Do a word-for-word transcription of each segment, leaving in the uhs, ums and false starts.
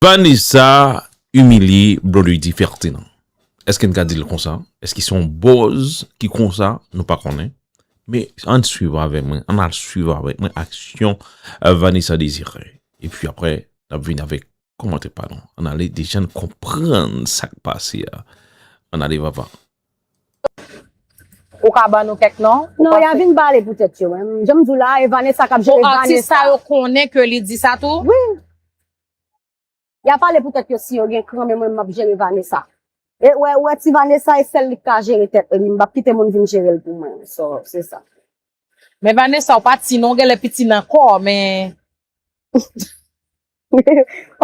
Vanessa imilye Blondedy Ferdinand. Èske n ka di l konsa? Èske se yon buzz ki konsa? Nou pa konnen. Men ann swiv avèk mwen, ann al swiv avèk mwen aksyon, euh, Vanessa Désiré. Epi apre, n ap vini avèk kòmantè pa nou. Ann ale deja n konprann sa k pase a. Ann ale, Vava. Ou ka ban nou kèk non? Non, y a vin pale pou tèt yo. Jan m di w la, e Vanessa k ap jere Vanessa. Atis sa yo konnen ke li di sa tou? Wi. Y a pale pou tèt yo si yo gen kran, men mwen m ap jere Vanessa. E wè, wè ti Vanessa e sèl li k ka jere tèt li, m p ap kite moun vin jere l pou mwen. So, se sa. Men Vanessa, ou pa ti non, ou genlè piti nan kò, men. W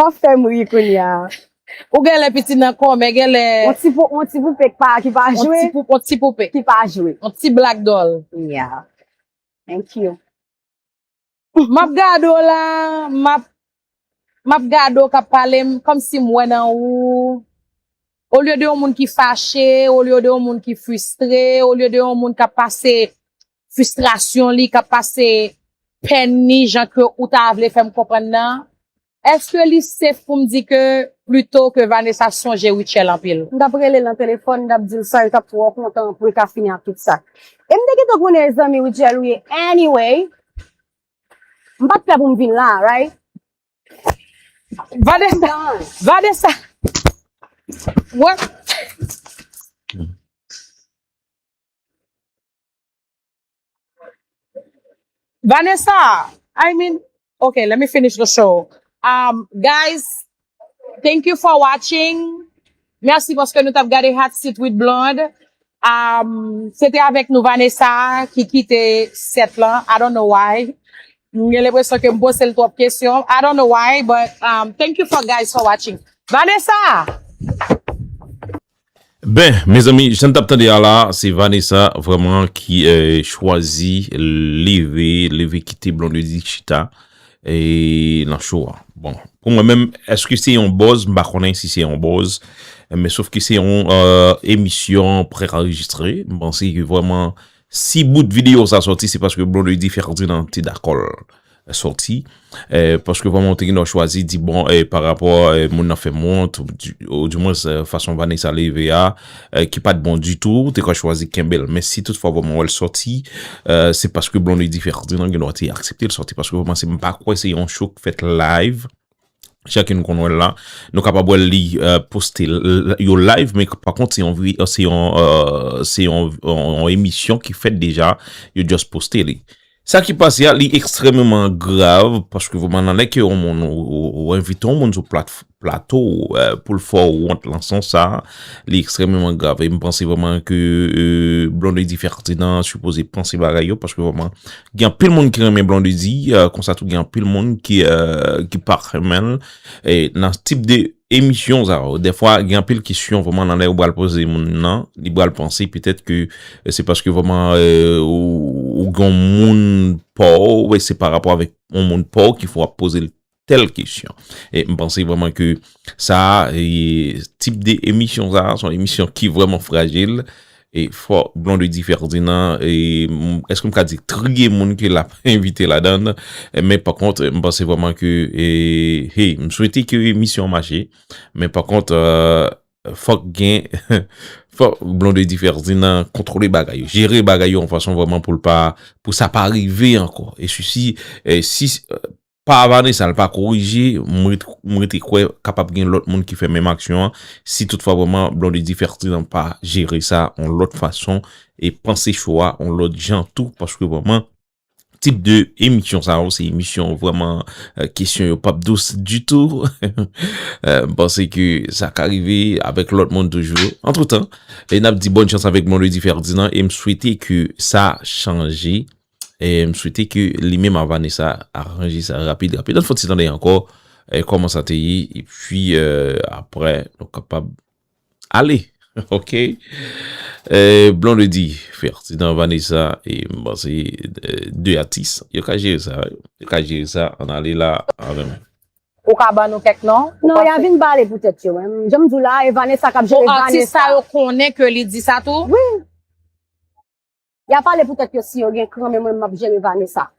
ap fè m ri kounye a. Ou genlè piti nan kò, men genlè. On ti pou, on ti poupe ki pa, ki pa jwe. On ti poupe. Ki pa jwe. On ti black doll. Yeah. Thank you. M ap gade w la, m ap m ap gade w k ap pale m, kòmsi m wè nan ou. Olye de yon moun ki fache, olye de yon moun ki fristre, olye de yon moun k ap pase fristrasyon li, k ap pase pèn li, jan ke ou ta vle fè m konprann nan, èske li safe pou m di ke plito ke Vanessa sonje Rutshelle anpil? M t ap rele l nan telefòn, m t ap di l sa, li t ap twò kontan pou l ka fini ak tout sa. E m te gentan konnen e zanmi Rutshelle ou ye anyway. M pa t prè pou m vin la, right? Vanessa, Vanessa. What? Vanessa, I mean, okay, let me finish the show. Um, guys, thank you for watching. Mèsi paske nou t ap gade Hot Seat with Blonde. Um, se te avèk nou Vanessa ki kite set lan. I don't know why. M gen lenpresyon ke m poze l twòp kesyon. I don't know why, but um, thank you for guys for watching. Vanessa! Ben, mezanmi, jan n t ap tande a la, se Vanessa vrèman ki eh, chwazi leve, leve kite Blondedy chita eh, nan show a. Bon, pou mwen menm, èske se yon buzz? M pa konnen si se yon buzz, men sof ke se yon eh, emisyon pre-anrejistre. M panse ke vrèman, si bout videyo sa sòti, se paske Blondedy Ferdinand te dakò l sòti. Eh, paske vrèman, ou te gen dwa chwazi di, bon, eh, pa rapò eh, moun nan fè m wont, ou di, ou di mwens eh, fason Vanessa leve a, eh, ki pa t bon ditou, ou te ka chwazi kenbe l. Men si toutfwa vrèman w wè l sòti, eh, se paske Blondedy Ferdinand gen dwa te aksepte l sòti, paske vrèman, se m pa kwè se yon show k fèt live. Jan ke nou konn wè l la, nou kapab wè li eh, poste l- yo live, men pa kont se yon vi- se yon eh, se yon, yon, yon emisyon ki fèt deja, yo just poste li. Sa ki pase a, li ekstrèmeman grav, paske vrèman nan lè ke yon moun, ou, ou, ou envite yon moun sou plat, plato, eh, pou l fè w wont lan sans sa, li ekstrèmeman grav. E m panse vrèman ke eh, Blondedy Ferdinand sipoze panse bagay yo, paske vrèman, gen anpil moun ki renmen Blondedy, eh, konsa tou gen anpil moun ki, eh, ki pa renmen l. E nan tip de emisyon sa yo, dèfwa, gen anpil kesyon vrèman nan lè ou pral poze moun nan, li pral panse petèt ke eh, se paske vrèman eh, ou, ou gen yon moun pa w, e se pa rapò avèk yon moun pa w ki fè w ap poze l tèl kesyon. E m panse vrèman ke sa, e, tip de emisyon sa, se yon emisyon ki vrèman frajil. E fò Blondedy Ferdinand, e, m- èske m ka di triye moun ke l ap envite ladan l? Men pa kont, m panse vrèman ke, e, hey, m swete ke emisyon an mache. Men pa kont, eh, fòk gen, fòk Blondedy Ferdinand kontwole bagay yo, jere bagay yo yon fason vrèman pou l pa, pou sa pa rive ankò. E si, si, eh, si eh, pa Vanessa l pa korije, m ret- m rete kwè kapab gen lòt moun ki fè menm aksyon an, si toutfwa vrèman Blondedy Ferdinand pa jere sa yon lòt fason e panse show a yon lòt jan tou, paske vrèman, tip de emisyon sa yo, se emisyon vrèman eh, kesyon yo p ap dous ditou. Eh, m panse ke sa ka rive avèk lòt moun toujou. Antretan, e n ap di bòn chans avèk Blondedy Ferdinand e m swete ke sa chanje. E m swete ke li menm ak Vanessa aranje sa rapid, rapid. Ann fè yon ti tande ankò eh, kòman sa te ye, epi eh, apre, nou kapab ale. Ok. Eh, Blondedy, Ferdinand, Vanessa, e m panse eh, de atis, yo ka jere sa, yo ka jere sa, ann ale la avè m. Ou ka ban nou kèk non? Non, y a vin pale pou tèt yo. Jan m di w la, e Vanessa k ap jere Vanessa. Atis sa yo konnen ke li di sa tou? Wi. Y a pale pou tèt yo si yo gen kran, men mwen m ap jere Vanessa.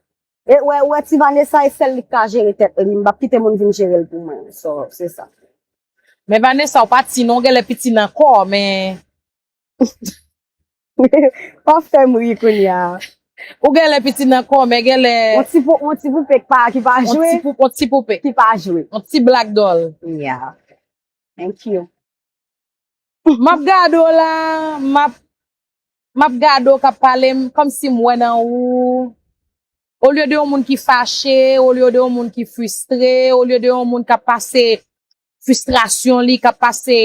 E wè, wè ti Vanessa e sèl li k ka jere tèt li. M p ap kite moun vin jere l pou mwen. So, se sa. Men Vanessa, ou pa ti non, ou genlè piti nan kò, men Pa fè m ri kounye a. Ou genlè piti nan kò, men genlè On ti pou on ti poupe ki pa ki pa on jwe. Ti pou- on ti poupe, Ki pa jwe. On ti black doll. Yeah. Thank you. M ap gade w la, m ap m ap gade w k ap pale m kòmsi m wè nan ou. Olye de yon moun ki fache, olye de yon moun ki fristre, olye de yon moun k ap pase fristrasyon li, k ap pase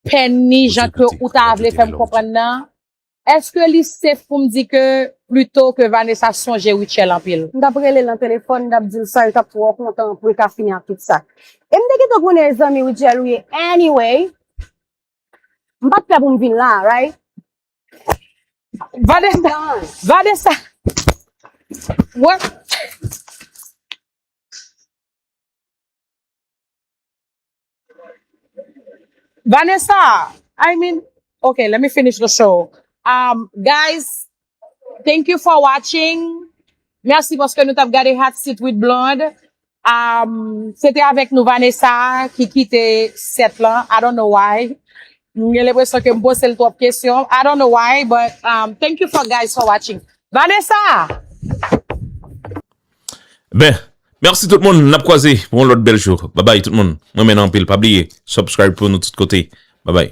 pèn li, jan ke ou ta vle fè m konprann nan. Èske li safe pou m di ke plito ke Vanessa sonje Rutshelle anpil? M t ap rele l nan telefòn, m t ap di l sa, li t ap twò kontan pou l ka fini ak tout sa. E m te gentan konnen zanmi Rutshelle ou ye anyway. M pa t pè pou m vin la, right? Vanessa, Vanessa. What? Vanessa, I mean, okay, let me finish the show. Um, guys, thank you for watching. Mèsi paske nou t ap gade Hot Seat with Blonde. Um, se te avèk nou Vanessa ki kite set lan. I don't know why. M gen lenpresyon ke m poze l twòp kesyon. I don't know why, but um, thank you for guys for watching. Vanessa! Ben, mèsi tout moun. N ap kwaze pou yon lòt bèl jou. Babay tout moun. Mwen renmen nou anpil. Pa bliye, subscribe pou nou tout kote. Babay.